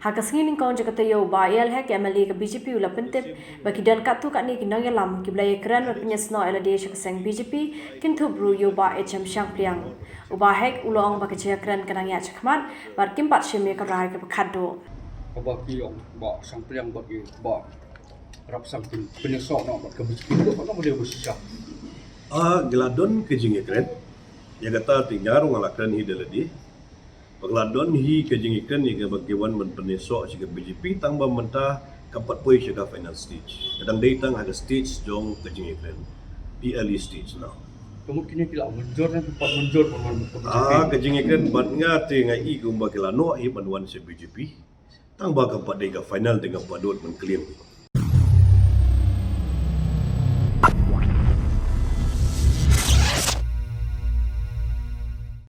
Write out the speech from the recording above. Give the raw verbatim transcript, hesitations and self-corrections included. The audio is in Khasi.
Ha ka sngi nyngkong jong ka taïew, u Bah A L Hek, MLA ka BJP, u la pyntip ba ki don katto katne ki nongïalam kiba la ïakren bad pynïasnoh ïa lade sha ka seng BJP, kynthup ruh ïa u Bah H M Shangpliang. U Bah Hek u la ong ba ka jingïakren ka dang ïaid shakhmat bad kim pat shim ïa ka rai kaba khatduh. Kaba ki ong Bah Shangpliang bad ki Bah Rapsang kin pynïasoh noh bad ka BJP, ka dei ba shisha. Ah, ki la don ka jingïakren. Ïa kata te nga ruh nga la kren hi da lade. Ba ka la don hi ka jingïakren ïa kaba ki wan ban pynïasoh sha ka BJP, tang ba mynta kam pat poi sha ka final stage. Ka dang dei tang ha ka stage jong ka jingïakren. Early stage now. Ka mut kine ki la mynjur ne ki pat mynjur ban wan ka BJP? Ah, ka jingïakren bad nga te nga i kumba ki la noh hi ban wan sha BJP. Tang ba kam pat dei ka final te nga pat dei ban claim.